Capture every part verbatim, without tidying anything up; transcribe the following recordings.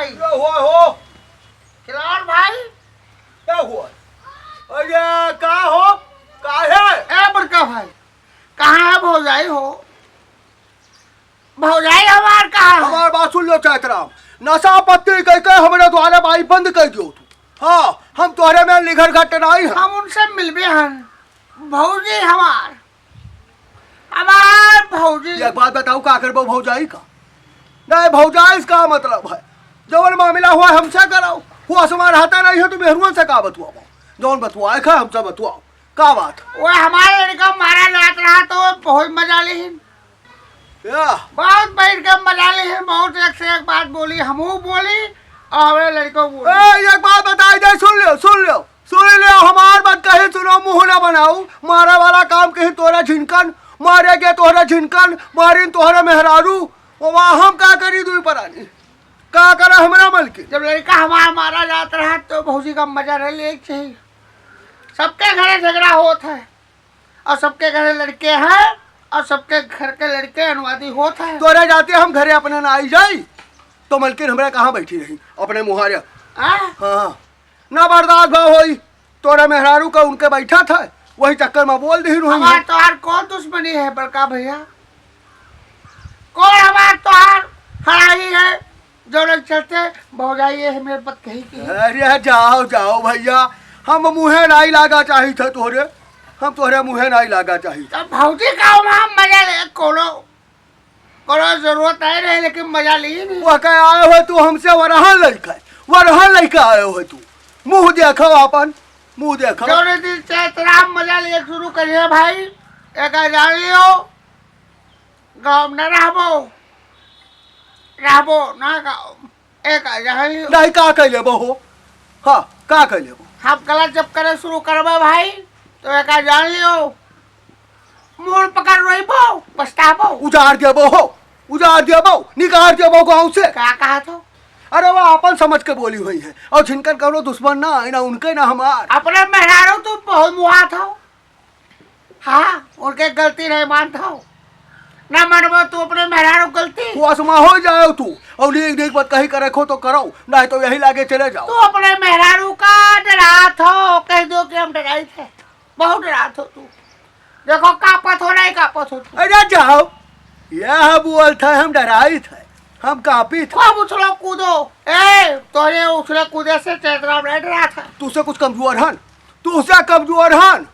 क्या हुआ हो? खिलावन भाई। क्या हुआ? अरे, का हो? का है? ए बड़का भाई, कहाँ है भौजाई हो? भौजाई हमार कहाँ है? हमार बात सुन लो चैतराम, नशा पत्ती कइ के हमरे द्वारे बाई बंद कइ दियो तू। हाँ, हम तोहरे में लिघर घट नाहीं हैं। हम उनसे मिलबे हन। भौजी हमार, हमार भौजी। एक बात बताओ, का करबो भौजाई का? नहीं, भौजाई से का मतलब है? जवन मामला हुआ हमसे कराओ, हुआ से हमार रहता नहीं है, तू मेहरुअन से का बतुआबो? जवन बतुआए का हमसे बतुआओ, का बात? वो हमारे लड़का मारा जात रहा तो बहुत मजा लेहिन। या। बहुत बैठ के मजा लेहिन, बहुत एक से एक बात बोली, हमहू बोली और हमारे लड़को बोली। ए, एक बात बताई दे, सुन लियो, सुन लियो, सुन लियो, हमार बात कहीं सुनो, मुँह ना बनाऊ। मारे वाला काम कहीं तोहरे झिनकन, मारे के तोहरे झिनकन, मारिन तोहरे मेहरारू। वो हम का करी दुई परानी, का करे हमरा मलकिन? जब लड़का हमार मारा जात रहा तो भौजी का मजा रह ले चाहिए। सबके घरे झगड़ा होत है और सबके घरे लड़के हैं और सबके घर के लड़के अनुवादी होत हैं। तोरे जाते हम घरे अपने ना आई जाई तो मलकिन हमरा कहाँ बैठी रही अपने मुहारे। हाँ? हाँ, हाँ। ना बर्दाश्त भा होई, तोरे मेहरारू का उनके बैठा था, वही चक्कर में बोल दही हमार रही। तोहार कौन दुश्मनी है बड़का भैया? कौन हमार तोहार हराई है? जौन चलते भौजाई ये हमें बतकही की। अरे जाओ, जाओ भैया, हम मुँहे नाई लागा चाहित है तोहरे, हम तोहरे मुँहे नाई लागा चाहित। तब भौजी का वहाँ मजा ले, कोनो, कोनो जरूरत नहीं रहे, लेकिन मजा ली नहीं। वह कह आए हो तू हमसे, वरहन लइका, वरहन लइका आए हो तू। मुँह देखो आपन, मुँह देखो। जौने दिन चैतराम मजा लिए शुरू करिए भाई, एक जान लियो, गाँव में न रहबो, रहबो ना गाँव, एक जान लियो। नहीं, का कह लेबो हो? हाँ, का कह लेबो? हम गलत जब करे शुरू करबे भाई, तो एक जान लियो, मूड़ पकड़ रोइबो, पछताबो। उजाड़ देबो हो, उजाड़ देबो, निकाल देबो गाँव से। का कहा था? अरे वो आपन समझ के बोली हुई है, और जिनकर कौनो दुश्मन ना है, ना उनके ना हमार। अपने मेहरारू तू बहुत मुहा था। हाँ, उनके गलती नहीं मानता हो। ना मनबो तू अपने मेहरारू गलती। तू असमा हो जाओ तू, और नीक नीक बात कही करे खो तो करो, नहीं तो यही लागे चले जाओ। तू अपने मेहरारू का डरात हो, कह दो कि हम डराई थे, बहुत डरात हो तू। देखो कापत हो, नहीं कापत हो तू। अरे जाओ, यह बोल था हम डराई थे, हम कापी थे। खूब उछलो कूदो, ए, तोरे उछले कूदे से चैतराम नहीं डरा था। तू से कुछ कमजोर हन, तू से कमजोर हन।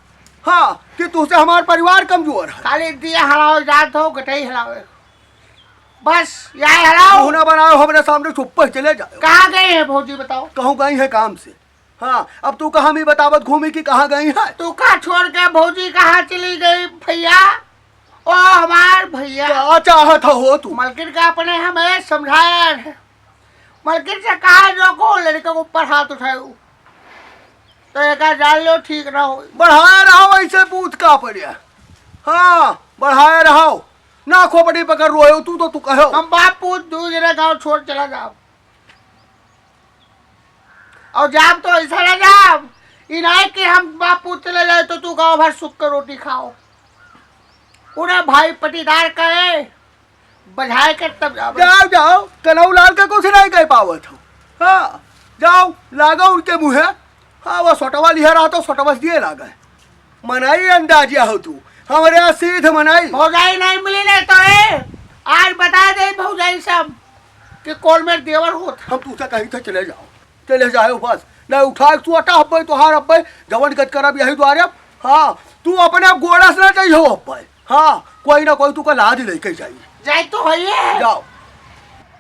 हाँ, कि तुहसे हमार परिवार कमजोर है। खाली दिया हलावे जात हो, गटई हलावे। बस, यही हलाओ। मुँह ना बनाओ, हमरे सामने चुप्पे चले जाओ। कहाँ गई है भौजी, बताओ? कहूँ गई है काम से। हाँ, अब तू कहाँ मी बतावत घूमी कि कहाँ गई है? तू का छोड़ के भौजी कहाँ चली गई भैया? ओ हमार भैया। का चाहत हो तू? मलकिन का अपने हमें समझाया है। मलकिन से कहा जो को लड़के के ऊपर हाथ उठाए। तो एका जान लो ठीक ना हो। बढ़ाए रहो ऐसे पूत का पड़िया। हाँ, बढ़ाए रहो। ना खोपड़ी पकड़ रोए तू तो तू कहो। हम बाप पूत दू जने गाँव छोड़ चला जाओ। और जाब तो ऐसा ना जाब। ई नाई कि हम बाप पूत चले जाए तो तू गाँव भर सुख के रोटी खाओ। पूरा भाई पटीदार कहे बझाए के तब जाबे। जाओ, जाओ, कनऊ लाल के कुछ नहीं कह पावत हो। हाँ, जाओ, लागो उनके मुँहे। हाँ, वो सोटवा लिहा रहा तो सोटवा से दिए लागे। मनाई अंदाजिया हो तू, हमरे यहाँ सीध मनाई। भौजाई नहीं मिली नहीं तो ए, आज बता दे भौजाई सब कि कौन मेरे देवर होत। हम तू से कही थे चले जाओ, चले जाओ बस। नहीं उठा के तू अटा हब्बे, तोहार हब्बे, जवन गज करब यही द्वारे। हाँ, तू अपने गोड़ा से ना चाहिए हो हब्बे। हाँ, कोई ना कोई तू का लाज लेके जाई। जाई तो होइए। जाओ।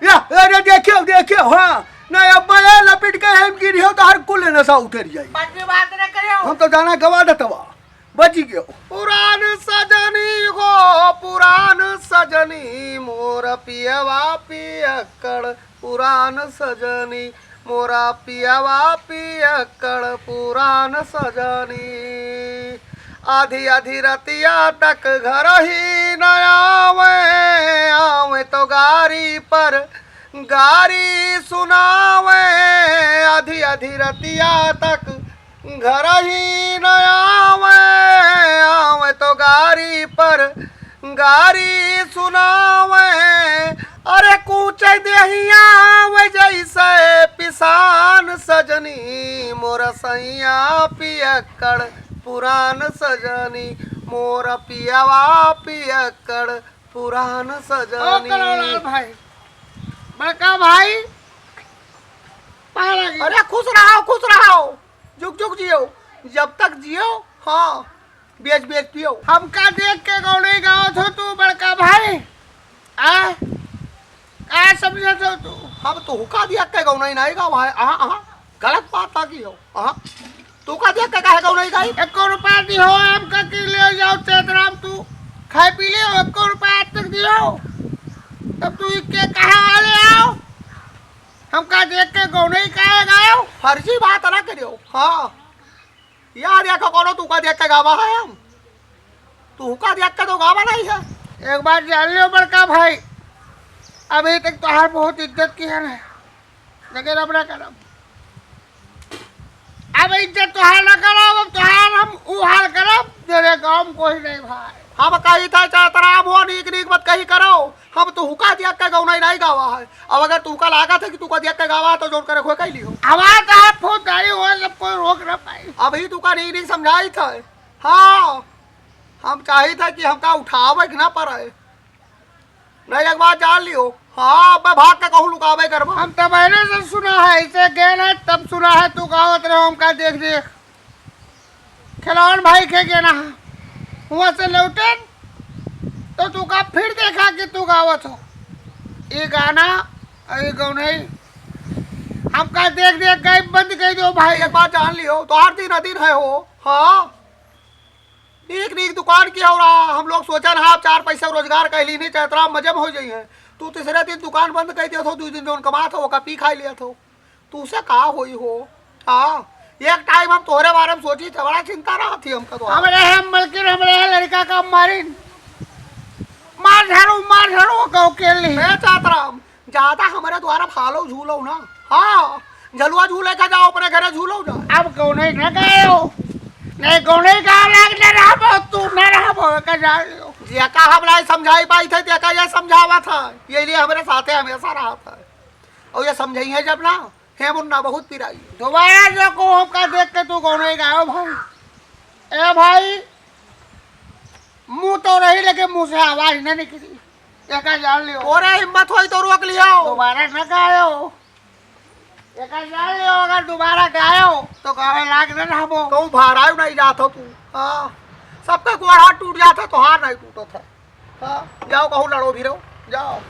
या, अरे देखियो, देखियो, हाँ। नहीं, अब मैं लपेट के हम गिरी हो तो हर कुल नशा उतर जाई। बात में बात ना करियो। हम तो जाना गवा दतवा। बच गयो। पुरान सजनी हो, पुरान सजनी, मोर पियवा पियक्कड़, पुरान सजनी, मोरा पियवा पियक्कड़ पुरान सजनी। आधी आधी रतिया तक घर ही न आवे, आवे तो गारी पर गारी सुनावे। आधी आधी रतिया तक घर ही न आवे, आवे तो गारी पर गारी सुनावे। अरे कूचे देहिया वे जैसे पिसान सजनी, मोर सैया पियक्कड़ पुरान सजनी, मोर पियवा पियक्कड़ पुरान ओ सजनी। करोड़ा भाई, बड़का भाई, पाए लागी। अरे खुश रहो, खुश रहो, जुग जुग जियो, जब तक जियो, हाँ, बेच बेच पियो। हमका देख के गौनई गावत हो तू बड़का भाई, आ? का समझत हो तू? हम तोहका देख के गौनई नाहीं गावा है, अहाँ, अहाँ, गलत बात आ की हो, अहाँ। तोहका देख के काहे गौनई गाई? एको रुपया दिहो, हमका कि ले जाओ चैतराम तू, खाए पी ले, एको रुपया आज तक दिहो, तब तू इके कहाँ वाले आओ? हमका देख के गौनई काहे गायो? फर्जी बात ना करियो, हाँ। यार, या का कौनो तोहका देख के गावा है हम? तोहका देख के तो गावा नाहीं है। एक बात जान लियो बड़का भाई, अभी तक तोहार बहुत इज्जत किहन है, लेकिन अब ना करब। अब इज्जत तोहार ना करब, अब तोहार हम ऊ हाल करब, तेरे गाँव में कोई नहीं भाई। हम कही था चैतराम हो, नीक नीक मत कही करो। हम तोहका देख के गौनई नाहीं गावा है। अब अगर तोहका लागत है कि तोहका देख के गावा है, तो जौन करे खोए कइ लिहो। हमार तो हाथ फूट जाई हो, जब कोई रोक ना पाई। अभी तोहका नीक नीक समझाइत है। हाँ, हम चाहित है कि हमका उठावे के ना पड़े। नहीं, एक बात जान लियो। हाँ, अब भाग के कहूँ लुकावे करबा। हम तो पहले से सुना है, इसे गए ना तब सुना है, तू गावत रहो हमका देख देख। खिलौन भाई के गेना है। हुआँ से लौटेन, तो तोहका फिर देखा कि तू गावत हो। ई गाना, ई गौनई, हमका देख देख के बंद कइ दियो भाई। एक बात जान लियो, तोहार दिन अदिन है हो। हाँ, नीक नीक दुकान किया हो रहा, हम लोग सोचन हाँ, चार पैसा रोजगार कइ लीनी, चैतराम मजे में होइ जइहैं। तू तीसरे दिन दुकान बंद कइ दियो थो, दुइ दिन जौन कमात हो, ओका पी खाइ लिया थो। तूसे का होई हो? हाँ, एक टाइम हम तोहरे बारे में सोची थे, बड़ा चिंता रहत ही हमका तो। हमरे है मलकिन, हमरे है लड़का का मारिन। मार झाड़ू, मार झाड़ू, कहू के ली। मैं चाहत रहा, ज्यादा हमरे द्वारा फालो झूलो ना। हाँ, झलुआ झूले का जाओ, अपने घरे झूलो जा। अब गौनई न गायो, नहीं गौनई गावे लाग न रहबो, तू न रहबो, का जान लियो। जेका हम नहीं समझाई पाई थे, तेका ये समझावा था, ये लिए हमरे साथे हमेशा रहा था। और ये समझइहैं जब ना, हे मुन्ना बहुत पिराई। दोबारा जो को हमका देख के तू गौनई गायो भाई। ए भाई, मुँह तो रही लेकिन मुँह से आवाज न निकली। एका जान लियो। ओरे हिम्मत होई तो रोक लियो। दोबारा न गायो। एका जान लियो, अगर दोबारा गायो तो गावे लाग न रहबो। कहूँ भारायो नहीं जात हो तू। हाँ, सबका गोड़ हाथ टूट जात है, तोहार नहीं टूटत है। हाँ, जाओ कहूँ लड़ो भिड़ो, जाओ।